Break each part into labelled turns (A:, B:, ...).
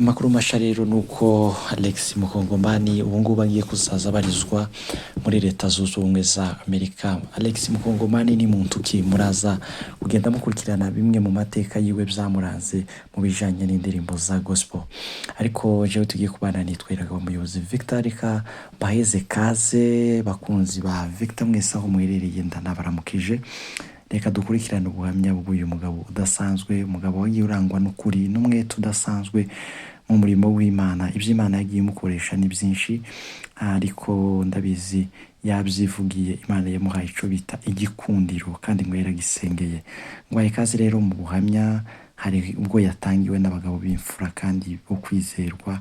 A: Amakuru masha rero ni uko Alex Mukongomani ubu ngubu agiye kuzaza abarizwa muri Leta Zunze Ubumwe za Amerika. Alex Mukongomani ni muntu ki? Muraza kugenda mukurikirana bimwe mu mateka yiwe byamuranze mu bijanye n'indirimbo za gospel. Ariko jewe tugiye kubana nitwa Iragaba Umuyobozi Victor. Reka baheze kaze bakunzi ba Victor mwese aho muherereye, ndanabaramukije. Reka dukurikirane ubuhamya bw'uyu mugabo udasanzwe, umugabo wagiye urangwa n'ukuri n'umwete udasanzwe mu murimo w'Imana. Ibyo Imana yagiye imukoresha ni byinshi, ariko ndabizi yabyivugiye, Imana yamuhaye icyo bita igikundiro kandi ngo yaragisengeye. Ngo ikaze rero mu buhamya, hari ubwo yatangiwe n'abagabo b'imfura kandi bo kwizerwa,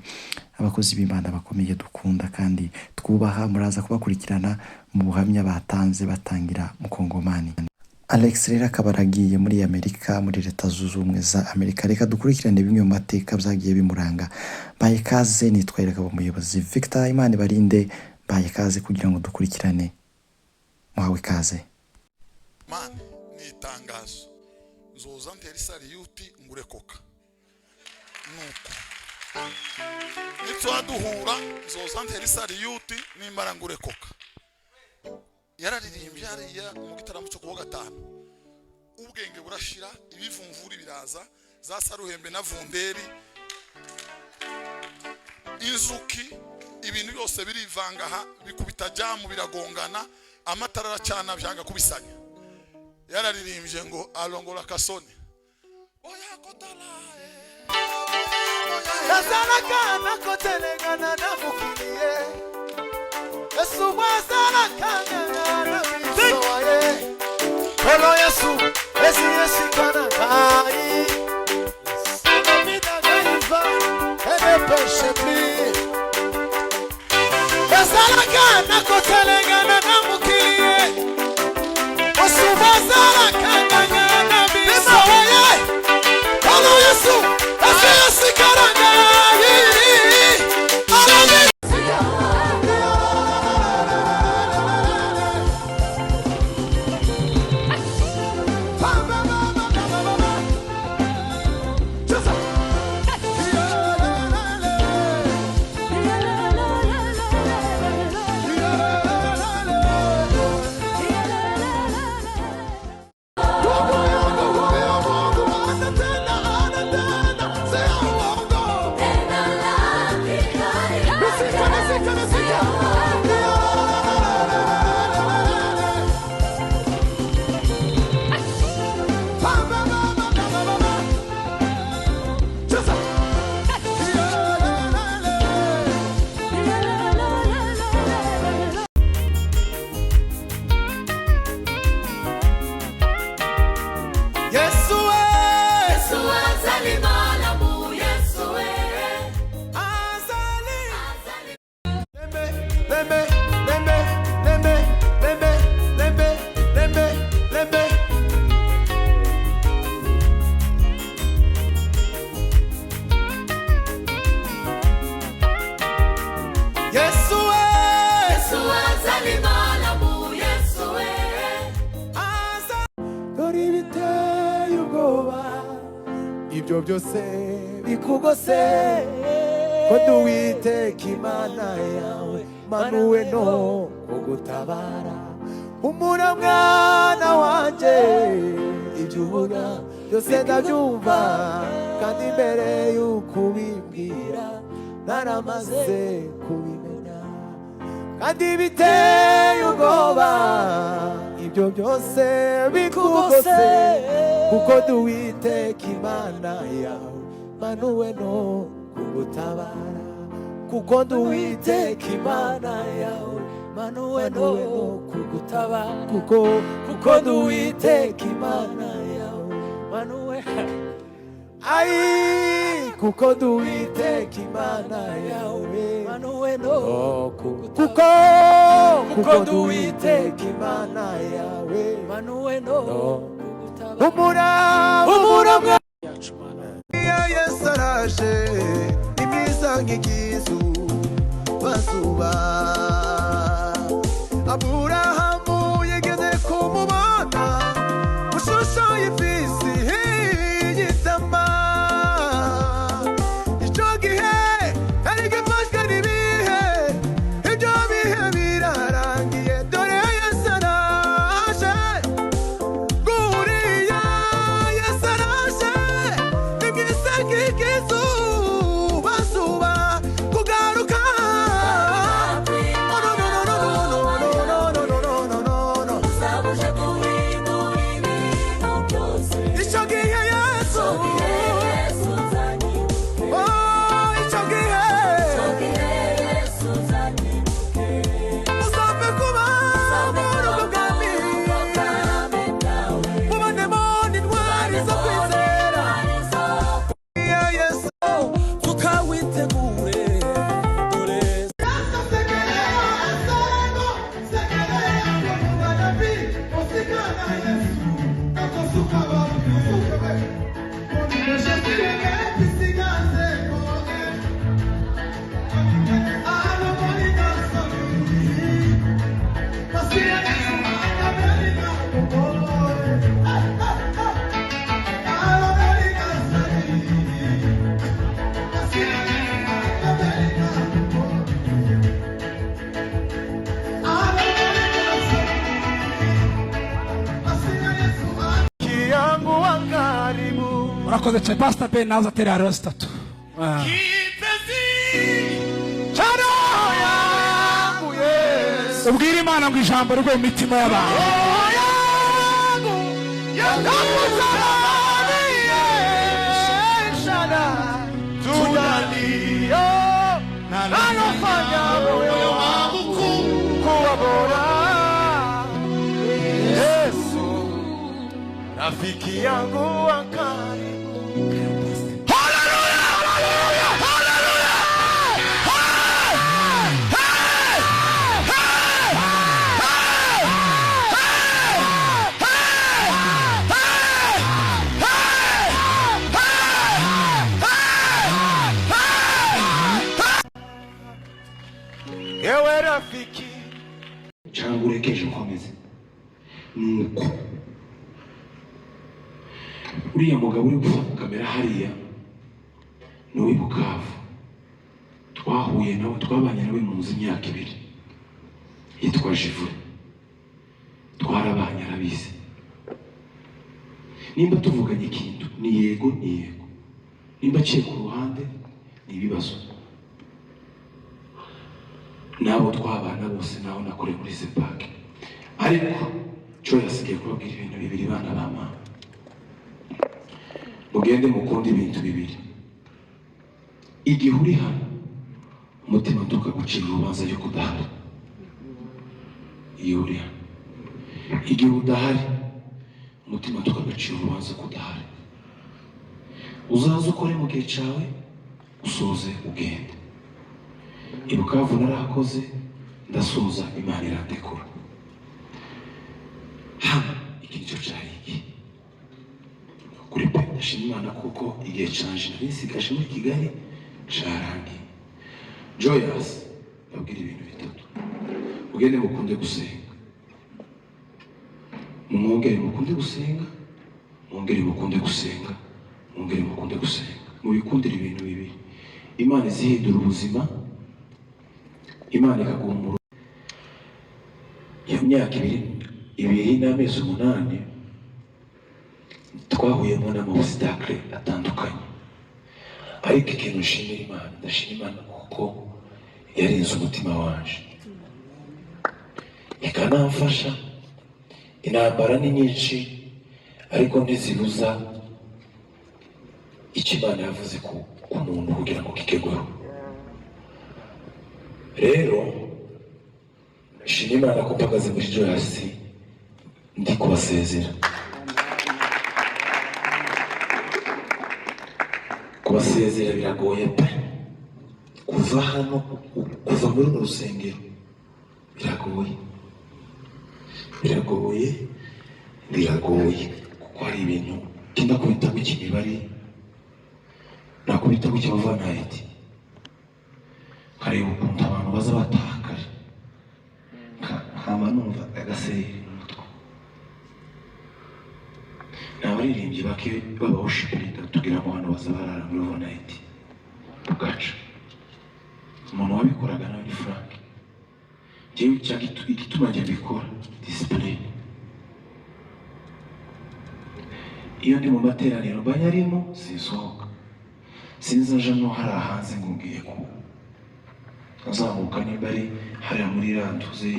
A: abakozi b'Imana bakomeye dukunda kandi twubaha. Muraza kubakurikirana mu buhamya batanze batangira Mukongomani. Alex rero akaba aragiye muri Amerika, muri Leta Zunze Ubumwe za Amerika. Reka dukurikirane bimwe mu mateka byagiye bimuranga. Baye ikaze, nitwa Iragaba Umuyobozi Victor. Imana ibarinde. Baye ikaze kugira ngo dukurikirane, muhawe ikaze.
B: Mani ni itangazo, nzoza ntera isariyuti ngure Coca, nuko nitwaduhura nzoza ntera isariyuti nimbara ngure Coca. Yararirimbye hariya mu gitaramo cyo kuwa gatanu, ubwenge burashira, ibivumvuri biraza, za saruhembe na vunderi, inzuki, ibintu byose birivanga aha, bikubita jamu, biragongana, amatara aracana, byanga kubisanya. Yararirimbye ngo alongola kasoni oya kotala.
C: Nazalaka nakotelengana na mokili ye, Yesu azalaka nganga na biso ye. Kolo Yesu esi esika na ngai, David et ne péche plus. Nazalaka nakotelengana na mokili ye, Yesu azalaka nganga na biso ye. Kolo Yesu esi esika na ngai, alobi. Yesu we, azali. Lembe, lembe, lembe, lembe, lembe, lembe, lembe, lembe. Yesu we, azali. Dore ibiteye ubwoba, ibyo byose bikugose, ko Uwiteka Imana yawe manuwe no kugutabara. Humura mwana wanjye, ibyo ubona byose ndabyumva, kandi mbere y'uko ubimbwira naramaze kubimenya. Kandi biteye ubwoba, ibyo byose bikugose, kuko Uwiteka Imana yawe manuwe no kugutabara, kuko Uwiteka Imana yawe manuwe no kugutabara, kuko Uwiteka Imana yawe manuwe, ai, kuko Uwiteka Imana yawe manuwe no kuko Uwiteka Imana yawe manuwe no kugutabara. Humura, humura.
D: Iyo Yesu araje, imyiza nk'igizu bazuba. Aburahamu yigeze kumubona mu shusho y'imfizi y'itama. Icyo gihe
C: Murakoze cyane. Pastor Ben nawe atera hariho zitatu. Ah. Cyane ubwire Imana ngo ijambo rigwe mu mitima y'abantu.
D: Rafiki yangu wa karibu. Ewe rafiki
E: cyangwa urekeje ukomeze. Nuko uriya mugabo uri gufata kamera hariya ni uw'i Bukavu, twahuye nawe, twabanye nawe mu nzu imyaka 2, yitwa Jivure, twarabanye arabizi. Nimba tuvuganye ikintu ni yego ni yego, nimba aciye ku ruhande ni ibibazo. Nabo twabana bose naho nakoreye muri Zepake, ariko cyo yasigaye kubabwira ibintu bibiri. Bana ba mama, mugende mukunde ibintu bibiri. Igihe uri hano umutima ntukagucira urubanza yuko udahari. Iyo uri hano, igihe udahari umutima ntukagacira urubanza ko udahari. Uzaze ukore mu gihe cyawe, usoze ugende. I Bukavu narahakoze ndasoza, Imana irandekura. Hano iki nicyo cyari iki kuri pe. Ndashima Imana kuko igihe canje nari nsigaje muri Kigali carangiye. Joyous, ndabwira ibintu bitatu. Mugende mukunde gusenga, mwongere mukunde gusenga, mwongere mukunde gusenga, mwongere mukunde gusenga. Mubikundire ibintu bibiri. Imana izihindura ubuzima, Imana ikaguha iyo myaka 2 n'amezi 8 twahuyemo n'amabositakle atandukanye. Ariko ikintu nshimira Imana, ndashima Imana kuko yarinze umutima wanje ikanamfasha. Intambara ni nyinshi ariko ntizibuza icyo Imana yavuze ku muntu kugira ngo kigerweho. Rero nshima Imana ko mpagaze muri Joyous ndi kubasezera. Kubasezera biragoye pe. Kuva hano, kuva muri runo rusengero biragoye, biragoye, biragoye, kuko hari ibintu tinda kubita mu kimibare, nakubita mu cy'abavanayiti, nkareba ukuntu abantu baza bataha kare, nkaba numva agasereri mu mutwe. Ni abaririmbyi bake baba worship leader tugira ngo hano baza barara muri overnight bugaca. Umuntu wabikoraga nawe ni Frank. Njyewe igituma njye mbikora discipline. Iyo ndi mu materaniro mba nyarimo sinsohoka, sinzaja no hariya hanze ngo ngiye ku nzamuka, nimba ari hariya muri rantuze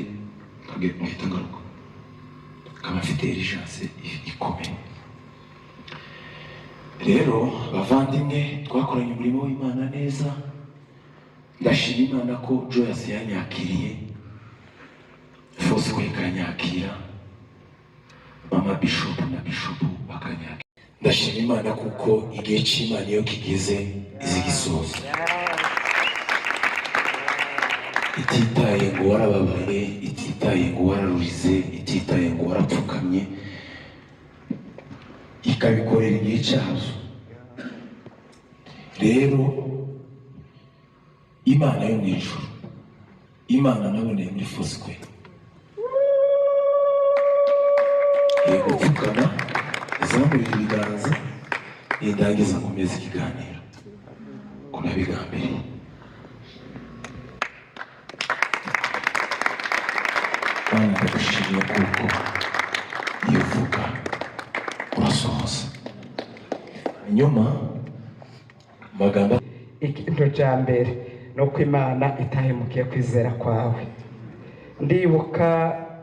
E: nkahita ngaruka, nkaba mfite urgence ikomeye. Rero bavandimwe, twakoranye umurimo w'Imana neza. Ndashima Imana ko Joyous yanyakiriye, Fosco ikanyakira, mama Bishop na Bishop bakanyakira. Ndashima Imana kuko igihe cy'Imana iyo kigeze izigisoza, ititaye ngo warababaye, ititaye ngo wararurize, ititaye ngo warapfukamye, ikabikorera igihe cyazo. Rero Imana yo mu ijuru, Imana naboneye muri Fosco, yego pfukama izamurira ibiganza, nindangiza nkomeza ikiganiro ko nabigambiriye. Mana, ndagushimiye kuko iyo uvuga urasohoza. Hanyuma amagambo
F: Ikintu cya mbere ni uko Imana itahemukiye kwizera kwawe. Ndibuka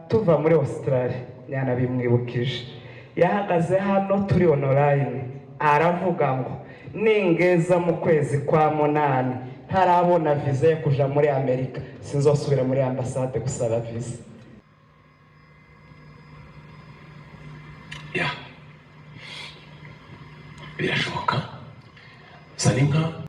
F: tuva muri Australia, yanabimwibukije, yahagaze hano turi online aravuga ngo ningeza mu kwezi kwa munani ntarabona viza yo kuja muri Amerika, sinzosubira muri ambasade gusaba viza.
E: Ya, birashoboka. Zaninka.